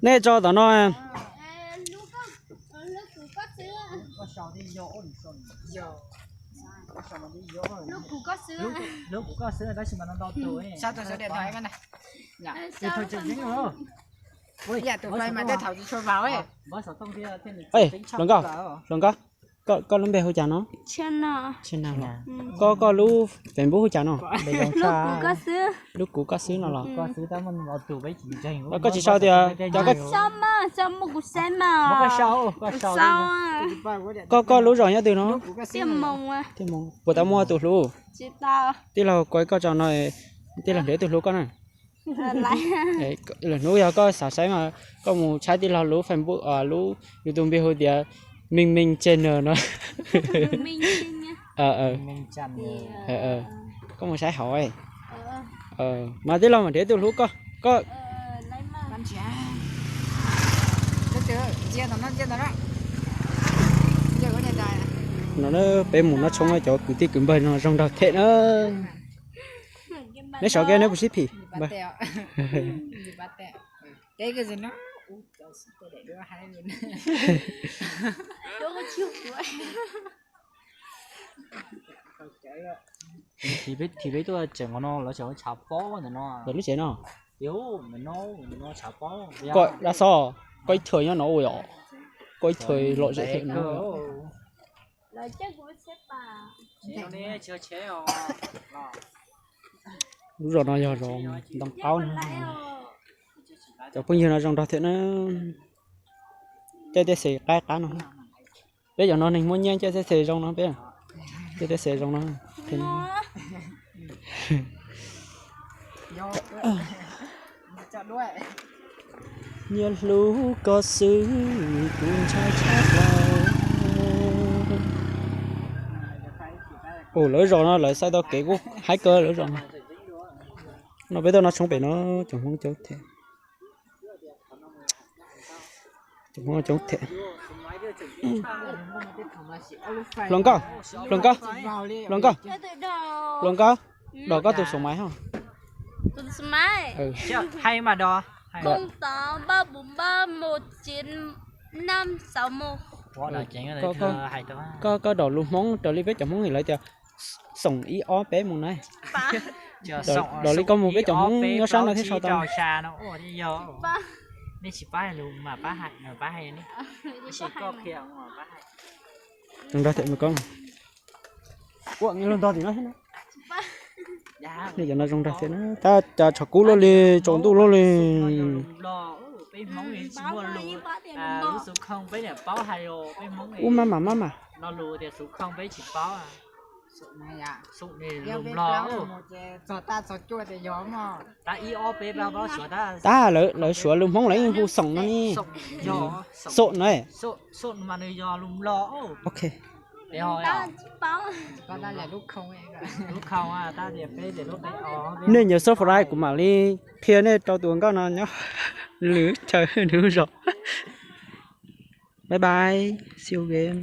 Nej tso tom no. Hluas nkauj, hluas nkauj, koj lub npe hu cas no? Koj koj lub Facebook hu cas no? Lub kuv koj xwb no los? Koj tsis sau tias cov koj, koj koj lub zos nyob twg no? Puas tau muaj tus hlub? Tij laug, kuv koj tso no, tij laug nrhiav tus hlub koj na. Lwm hnub yog koj xav saib mas koj mus tshawb tij laug lub Facebook, lub YouTube npe hu tias Meej Meej Channel no. Koj mus saib hauv. Mas tij laug mam nrhiav tus hlub koj, koj. No peb mus noj tshoob cov kwv tij kwv npawg no zoo nraug thiab na. Neb saib kiag neb puas sib phim. Thim peb tuaj tseem qhov no lawv tseem tshav pob ntawm no. Lub tsev no. Koj dab xov, koj ib txhia nyob no ua yom? Koj ib txhia lom zem thiab no. Lub zos no yog zos Ntoo Qaub no. Cov phooj ywg no zoo nraug thiab na. Caij tej xes qaib qab no. Peb cov no neeg muaj nyiaj caij tej xes zoo no peb. Caij tej xes zoo no. Nyias hlub koj xwb, kuv ntshai tshaj plaws. Ua lawv zos no lawv xaij tau kev kuj haib kawg lawv zos no. No peb tuaj noj tshoob pem no, cov Hmoob coob thiab. Cov Hmoob coob thiab. Hluas nkauj, hluas nkauj, hluas nkauj, hluas nkauj, dos koj tus xoo maiv ho. Koj, koj dos lus Hmoob raws li peb cov Hmoob raws li peb cov Hmoob lawv tias xoom ib ob peb mus na. Raws li koj mus peb cov Hmoob nyob sab no thiab sau tau. Zoo nraug thiab me koob. Ua lub ntog tim no thiab na. Nej cov no zoo nraug thiab na. Tab cas tshav kub luaj li, tsaus ntuj luaj li. Ub, maj mam maj mam. Tab lawv suav lus Hmoob lawv yeej hu xoom no ne. Xoom na. Ok. Nej nyuam subscribe kuv mam li qhia nej rau tus nkauj no nyob lwm chaw nws lub zos. Bye bye, see you again.